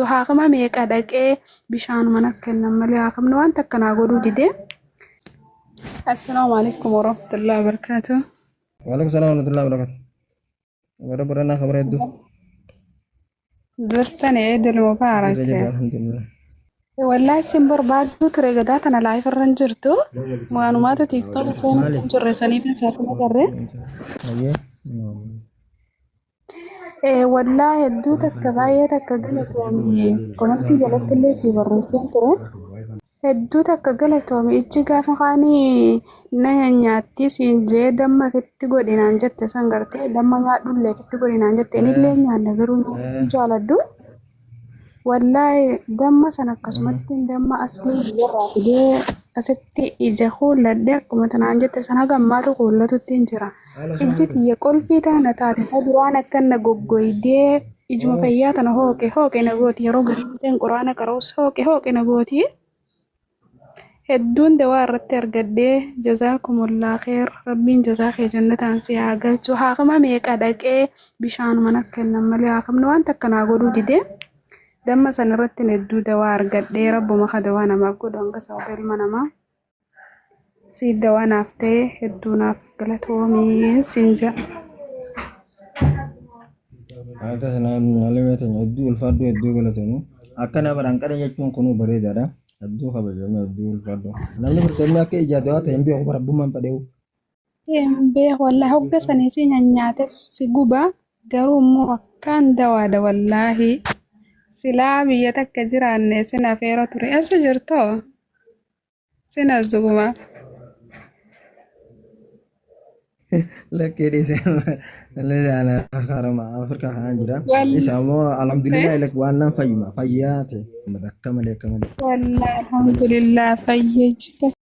Haakima meeqa dhaqee bishaanuma na kennan malee haakimni waan takka naa godhuu dide. Assalaamu alaikum warahmatullahi wabarakatuh. Waalaikum salaam warahmatullahi wabarakatuh. Warra Boranaa kabara hedduu. Jirtan Eidul Mubaarak. Jirra jirra alhamdulillah. Wallahi isin barbaaduu ture gadaa tana live irra hin jirtu. Waanumaatu TikTok seenuu Maali? hin jirre saniif isaaf agarre. Ayyee. Wallaahi hedduu takka baay'ee takka galatoomi. Komantii jalatti illee sii barreesseen ture. Hedduu takka galatoomi. Ijji gaafa kaanii na nyaatti siin jee damma fitti godhi naan jette san gartee damma nyaadhullee fitti godhi naan jette. Inillee nyaanna garuu nyaachuu hin jaaladhu. Wallaahi damma sana akkasumatti damma aslii biyyarraa fidee akkasitti ija kuulladhe akkuma tanaan jette sana haga ammaatu kuullatutti hin jira. Ijji tiyya qulfii taana taate ta duraan akka na goggoydee ijuma fayyaa tana hooqe hooqe na gooti yeroo garii quraana qara'us hooqe hooqe na gooti. Hedduun dawaa irratti argadhee jazaakumullah kheer rabbiin jazaa kee jannataan si haa galchu. Haakima meeqa dhaqee bishaanuma na kennan malee haakimni waan takka naa godhuu dide. Damma san irratti hedduu dawaa argadhee rabbuma ka dawaa namaaf godhu hanga sababa ilma namaa. Siif dawaa naaf ta'e hedduu naaf galatoomii siin jedha. Akka sana alimee teenya hedduu ulfaadhu hedduu galatoomu. Akkana baraan qara jechuun kunuu bareedaadha. Hedduu kabajame hedduu ulfaadhu. Namni furdamni akka ijaa du'aa ta'e hin beeku bara abbummaan fadheewu. Hin beeku wallaahi hogga sanii si nyaate si guba garuu immoo akkaan dawaadha wallaahi. Silaa biyya takka jiraanne sin afeera ture. Eessa jirtoo? Sin azuguma. Lakkee dhiise ana harama Afrikaa kanaan jira. Isa ammoo alhamdulillah lak waan nan fayyuma fayyaa ta'e akka malee akka malee. Wallaahi alhamdulillah fayyee jika.